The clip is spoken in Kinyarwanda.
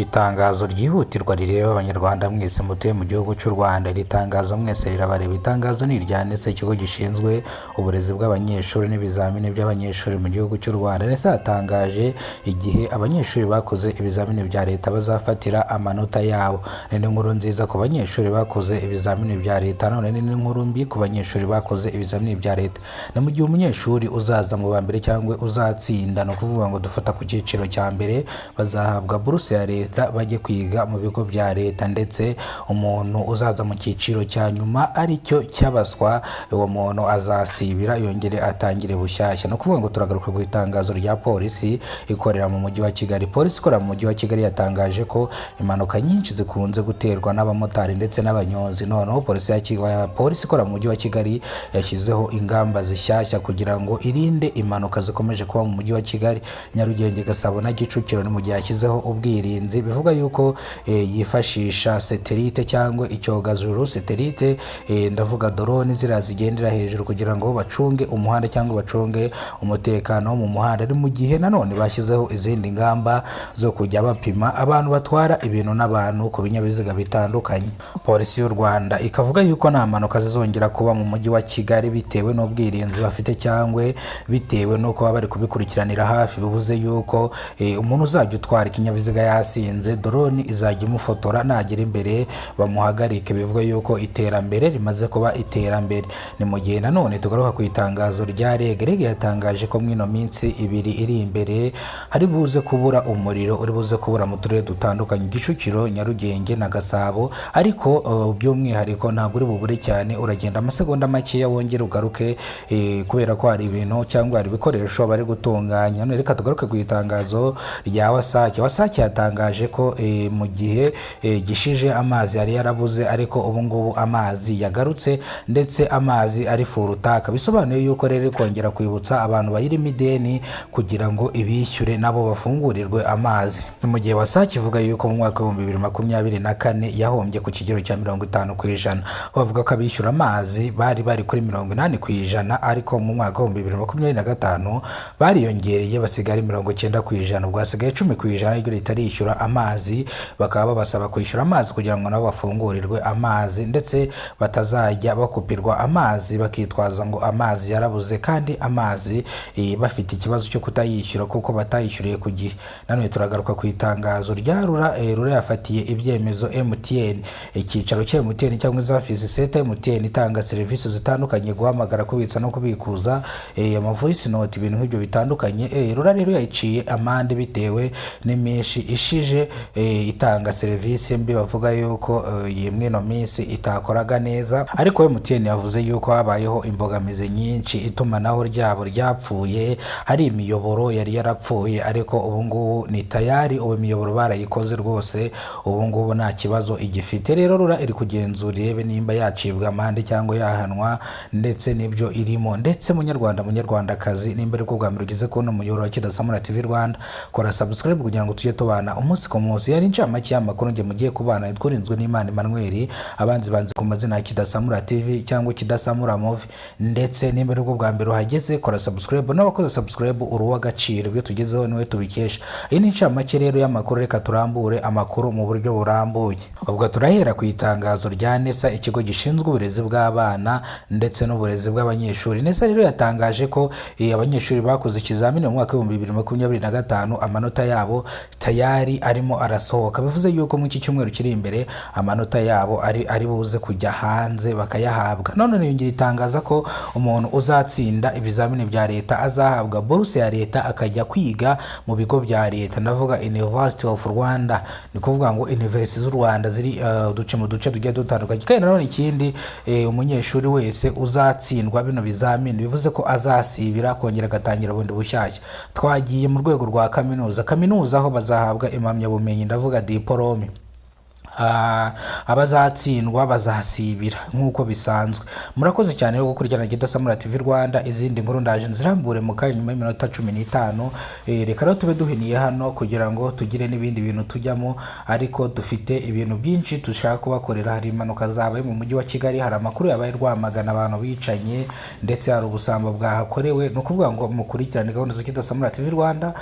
Itangazo ryihutirwa rireba Abanyarwanda mwese mutuye mu gihugu cy'u Rwanda. Iri tangazo mwese rirabareba. Itangazo ni irya NESA, ikigo gishinzwe uburezi bw'abanyeshuri n'ibizamini by'abanyeshuri mu gihugu cy'u Rwanda. NESA yatangaje igihe abanyeshuri bakoze ibizamini bya leta bazafatira amanota yabo. Ni n'inkuru nziza ku banyeshuri bakoze ibizamini bya leta, none ni n'inkuru mbi ku banyeshuri bakoze ibizamini bya leta. Ni mu gihe umunyeshuri uzaza mu ba mbere cyangwa uzatsinda, ni ukuvuga ngo dufata ku cyiciro cya mbere, bazahabwa buruse ya leta bajye kwiga mu bigo bya leta, ndetse umuntu uzaza mu cyiciro cya nyuma aricyo cy'abaswa, uwo muntu azasibira yongere atangire bushyashya. Ni ukuvuga ngo turagaruka ku itangazo rya polisi ikorera mu mujyi wa Kigali. Polisi ikorera mu mujyi wa Kigali yatangaje ko impanuka nyinshi zikunze guterwa n'abamotari ndetse n'abanyonzi. Noneho polisi ikorera mu mujyi wa Kigali yashyizeho ingamba zishyashya kugira ngo irinde impanuka zikomeje kuba mu mujyi wa Kigali, Nyarugenge, Gasabo na Kicukiro. Ni mu gihe yashyizeho ubwirinzi, bivuga yuko yifashisha satellite cyangwa icyogajuru satellite, ndavuga drone ziriya zigendera hejuru, kugira ngo bacunge umuhanda cyangwa bacunge umutekano wo mu muhanda. Ni mu gihe nanone bashyizeho izindi ngamba zo kujya bapima abantu batwara ibintu n'abantu ku binyabiziga bitandukanye. Polisi y'u Rwanda ikavuga yuko nta mpanuka zizongera kuba mu mujyi wa Kigali bitewe n'ubwirinzi bafite cyangwa bitewe n'uko baba bari kubikurikiranira hafi. Bivuze yuko umuntu uzajya utwara ikinyabiziga yasinze, drone izajya imufotora, nagera imbere bamuhagarike. Bivuga yuko iterambere rimaze kuba iterambere. Ni mu gihe nanone tugaruka ku itangazo rya REG. REG yatangaje ko muri ino minsi 2 iri imbere hari buze kubura umuriro, uri buze kubura mu turere dutandukanye, Kicukiro, Nyarugenge na Gasabo, ariko by'umwihariko ntabwo uri bubure cyane, uragenda amasegonda makeya wongere ugaruke, kubera ko hari ibintu cyangwa hari ibikoresho bari gutunganya. None reka tugaruke ku itangazo rya WASAC. WASAC yatangaje ko mu gihe gishije amazi yari yarabuze, ariko ubu ngubu amazi yagarutse, ndetse amazi ari full tank. Bisobanuye yuko rero iri kongera kwibutsa abantu bayirimo ideni kugira ngo ibishyure nabo bafungurirwe amazi. Ni mu gihe WASAC ivuga yuko mu mwaka w'2024 yahombye ku kigero cya 50%. Bavuga ko abishyura amazi bari kuri 80%, ariko mu mwaka w'2025 bariyongereye basigara ari 90%. Ubwo hasigaye 10% ariryo ritarishyura amazi, bakaba babasaba kwishyura amazi kugira ngo nabo bafungurirwe amazi, ndetse batazajya bakupirwa amazi bakitwaza ngo amazi yarabuze kandi amazi bafite ikibazo cyo kutayishyura kuko batayishyuriye ku gihe. Nanone turagaruka ku itangazo rya RURA. RURA yafatiye ibyemezo MTN, icyicaro cya MTN cyangwa service center MTN itanga serivisi zitandukanye, guhamagara, kubitsa no kubikuza, ama voice note, ibintu nk'ibyo bitandukanye. RURA rero yayiciye amande bitewe n'iminsi ishije itanga serivisi mbi, bavuga yuko iyi mwino minsi itakoraga neza. Ariko MTN yavuze yuko habayeho imbogamizi nyinshi, itumanaho ryabo ryapfuye, hari imiyoboro yari yarapfuye, ariko ubu ngubu ni tayari, ubu imiyoboro barayikoze rwose, ubu ngubu nta kibazo igifite. Rero RURA iri kugenzura irebe nimba yacibwa amande cyangwa yahanwa ndetse n'ibyo irimo. Ndetse munyarwanda, munyarwandakazi, nimba ariko bwa mbere ugeze kubona umuyoboro wa Kidasamura TV Rwanda, kora subscribe kugira ngo tujye tubana umunsi ku munsi. Yari incamake y'amakuru nge mugiye kubana. Twarinzwe n'Imana Emmanuel, abanzi banzi ku mazina ya Kidasamura TV cyangwa Kidasamura Movie. Ndetse nimba aribwo bwa mbere uhageze, kora subscribe. N'abakoze subscribe, uri uw'agaciro, ibyo tugezeho niwe tubikesha. Iyi ni incamake rero y'amakuru, reka turambure amakuru mu buryo burambuye. Ubwo turahera ku itangazo rya NESA, ikigo gishinzwe uburezi bw'abana ndetse n'uburezi bw'abanyeshuri. NESA rero yatangaje ko abanyeshuri bakoze ikizamini mu mwaka w'2025 amanota yabo tayari arimo arasohoka. Bivuze yuko mu iki cyumweru kiri imbere amanota yabo ari buze kujya hanze bakayahabwa. None yongera itangaza ko umuntu uzatsinda ibizamini bya leta azahabwa buruse ya leta akajya kwiga mu bigo bya leta, ndavuga University of Rwanda, ni kuvuga ngo university z'u Rwanda ziri uduce mu duce tugiye dutandukanye. Kandi nanone ikindi, umunyeshuri wese uzatsindwa bino bizamini, bivuze ko azasibira kongera agatangira bundi bushyashya. Twagiye mu rwego rwa kaminuza. Kaminuza aho bazahabwa impamyabumenyi, ndavuga diporome. Abazatsindwa bazasibira nk'uko bisanzwe. Murakoze cyane rero gukurikirana Kidasamura TV Rwanda. Izindi nkuru ndaje nzirambure mu kanya nyuma y'iminota 15. Reka rero tube duhiniye hano kugira ngo tugire n'ibindi bintu tujyamo, ariko dufite ibintu byinshi dushaka kubakorera. Hari impanuka zabaye mu mujyi wa Kigali, hari amakuru yabaye Rwamagana, abantu bicanye, ndetse hari ubusambo bwahakorewe. Ni ukuvuga ngo mukurikirane gahunda za Kidasamura TV Rwanda.